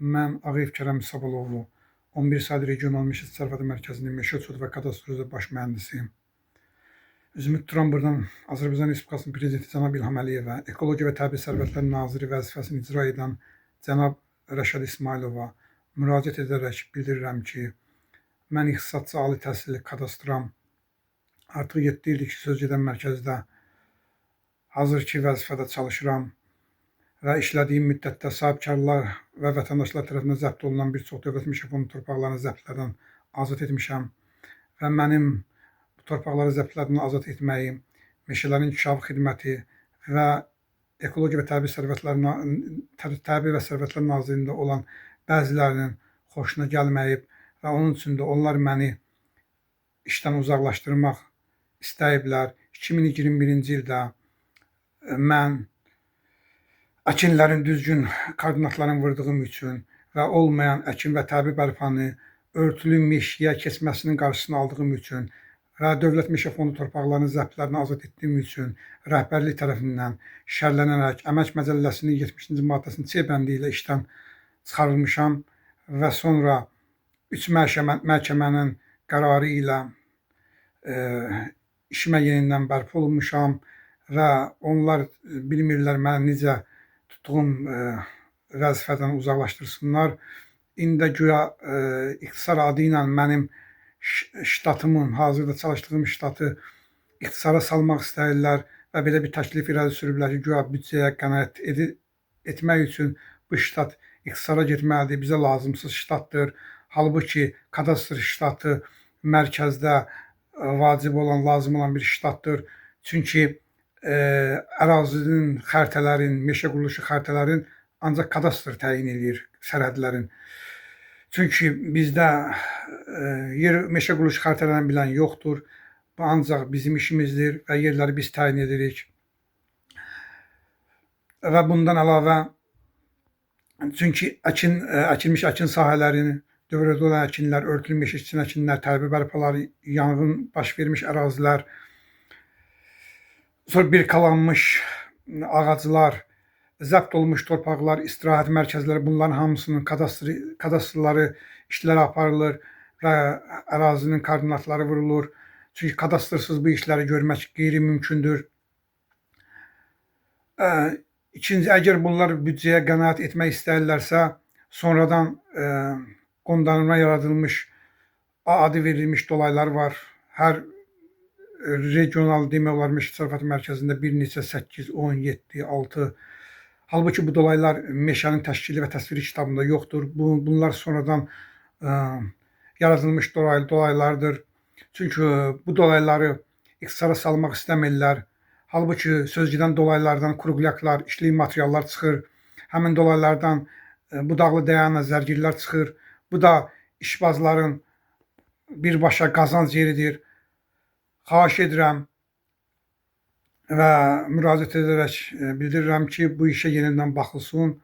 Mən Ağayev Kərəm Sabaloğlu, 11 saylı Regional Meşə Təsərrüfatı Mərkəzinin meşə uçudu və kadastr üzrə baş mühəndisiyim. Üzümü tuturam buradan Azərbaycan Respublikasının Prezidenti cənab İlham Əliyevə, Ekologiya və Təbii Sərvətlər Naziri vəzifəsini icra edən cənab Rəşad İsmayılova müraciət edərək bildirirəm ki, mən ixtisasçı ali təhsilli kadastram. Artıq 7 ildir ki, söz gedən mərkəzdə hazırki vəzifədə çalışıram və işlədiyim müddətdə sahibkarlar və vətəndaşlar tərəfindən zəbt olunan bir çox dövlət meşə fondu torpaqlarını zəbtlərdən azad etmişəm və mənim bu torpaqları zəbtlərdən azad etməyim meşələrin inkişafı xidməti və Ekologiya və Təbii Sərvətlər Təbii və Sərvətlər Nazirliyində olan bəzilərinin xoşuna gəlməyib və onun üçün də onlar məni işdən uzaqlaşdırmaq istəyiblər. 2021-ci ildə mən əkinlərin düzgün koordinatlarını vurduğum üçün və olmayan əkin və təbii bərpanı örtülü meşəyə keçməsinin qarşısını aldığım üçün və Dövlət Meşə Fondu torpaqlarının zəbtlərini azad etdiyim üçün rəhbərlik tərəfindən şərlənərək Əmək Məcəlləsinin 70-ci maddəsinin C bəndi ilə işdən çıxarılmışam və sonra 3 məhkəmənin qərarı ilə işimə yenidən bərpa olunmuşam və onlar bilmirlər məni necə tutduğum vəzifədən uzaqlaşdırsınlar. İndi də güya ixtisar adı ilə mənim ştatımın, hazırda çalışdığım ştatı ixtisara salmaq istəyirlər və belə bir təklif irəli sürüblər ki, güya büdcəyə qənaət etmək üçün bu ştat ixtisara getməlidir, bizə lazımsız ştatdır. Halbuki kadastr ştatı mərkəzdə vacib olan, lazım olan bir ştatdır. Çünki ərazinin xəritələrin, meşə quruluşu xəritələrin ancaq kadastr təyin eləyir sərhədlərin. Çünki bizdə yer meşə quruluşu xəritələrini bilən yoxdur. Bu ancaq bizim işimizdir və yerləri biz təyin edirik. Və bundan əlavə, çünki əkilmiş əkin sahələrini, dövrədə olan əkinlər, örtülü meşə için əkinlər, təbii bərpaları, yanğın baş vermiş ərazilər, sonra birkalanmış ağaclar, zəbt olunmuş torpaqlar, istirahət mərkəzləri, bunların hamısının kadastrları işləri aparılır və ərazinin koordinatları vurulur. Çünki kadastrsız bu işləri görmək qeyri-mümkündür. İkinci, əgər bunlar büdcəyə qənaət etmək istəyirlərsə, sonradan qondarma yaradılmış, A adı verilmiş dolaylar var. Hər regional demək olar meşə təsərrüfatı mərkəzində bir neçə 8, 10, 7, 6. Halbuki bu dolaylar meşənin təşkili və təsviri kitabında yoxdur. Bunlar sonradan yaradılmış dolaylardır. Çünki bu dolayları ixtisara salmaq istəmirlər. Halbuki söz gedən dolaylardan kruqlyaklar, işlik materiallar çıxır. Həmin dolaylardan budaqlı dəyənlə zərgirlər çıxır. Bu da işbazların birbaşa qazanc yeridir. Xahiş edirəm və müraciət edərək bildirirəm ki, bu işə yenidən baxılsın.